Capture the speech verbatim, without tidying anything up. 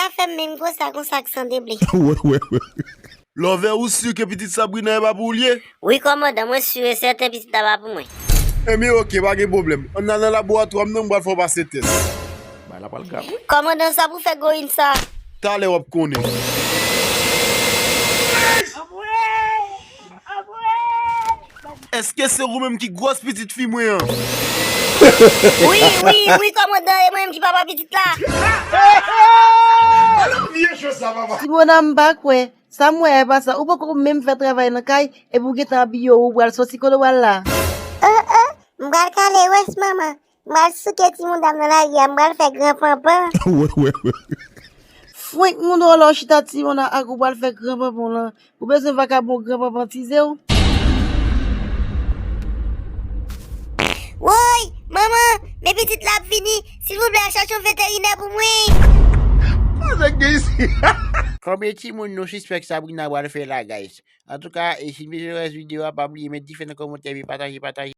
Pa fè m menm gwo sa konsa ak san deble. Wè, wè, wè. Love, ou si ke pitit Sabrina e pa pou ou l ye? Wi, kòmandan, mwen si e sèten pitit la pa pou mwen. Enben, oke, pa gen pwoblèm. Ann al nan laboratwa m nan, m pral fè w pase tès. Bay la pral grav. Kòmandan, sa pou fè goyin sa? Talè w ap konnen. Èske se ou menm ki gwòs pitit fi mwen an? Wi, wi, wi, kòmandan, e mwen menm ki papa pitit la. Vye cho sa, papa. Simona, m pa kwè. Sa m wè a e pa sa. Ou poko menm fè travay nan kay, epi w gentan abiye w, ou pral soti kote w pral la. Oh, oh, m pral kale wès manman. M pral souke ti mouda m nan lari a, m pral fè gran panpan. Wè, wè, wè. Fwenk moun wòlò chita ti moun ak ou pral fè gran panpan w lan. Ou bezwen vakabon gran panpantize w. Woy, manman, men pitit la ap vini. Silvouplè, chache yon veterinè pou mwen. Sa nèg gen isi? Konbyen timoun nou sispèk Sabrina pral fè la, guys? Antouka, e si nou bezwen rès videyo a, pa bliye met dife nan kòmantè epi pataje, pataje.